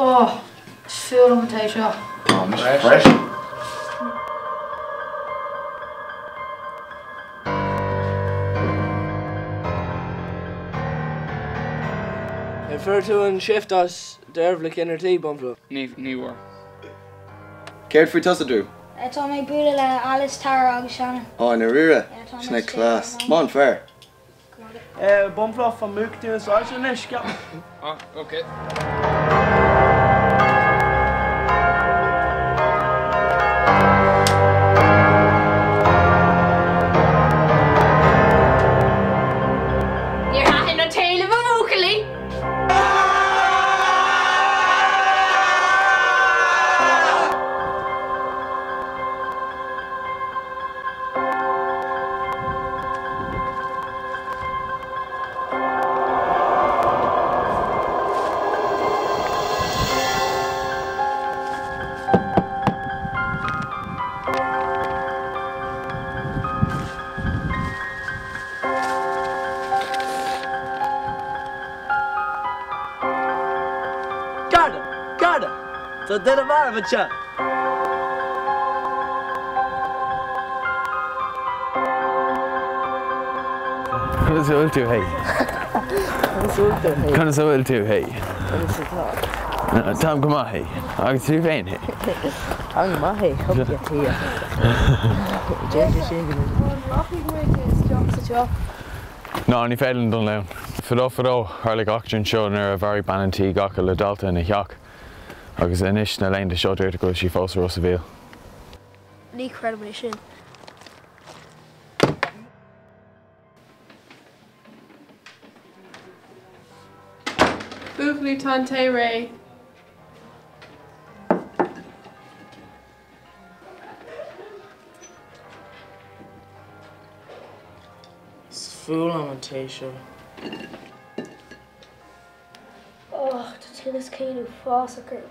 Oh, is fuath liom an tae seo. Tá mise freisin. An bhfuair tú an shift as Dearbhla Kennerty, Bumblefoot? Ní, ní bhfuair. Céard faoi tusa, Drew? Tá mé ag bualadh le Alice, Tara agus Shannon. Á, i ndáiríre? Yeah, tá mé Sin é ag class. scéal Maith an fear. Bumblefoot, an múch tú an soilse anois, ceapaim. Ah, ok. Níor thaitin an tae libh a bhuachaillí! Garda! Garda! Tá duine marbh anseo! Conas a bhfuil tú, hey? Conas a bhfuil tú, hey? Conas a bhfuil tú, hey? Conas atá? Táim go maith, hey. Agus tú féin, hey? Táim go maith, hey. Déan sé sin go Rachaidh muid isteach sa teach. Ná, ní féidir linn dul ann. Fadó fadó, tharlaigh eachtra anseo nuair a mharaigh bean an tí gach uile dalta ina theach. Agus anois, na laethanta seo, deirtear go bhfuil sí fós i Ros a' Mhíl. Ní chreidim é sin. Buachaillí, tá an tae réidh. Is fuath liom an tae seo. Och, tá tinneas cinn uafásach orm.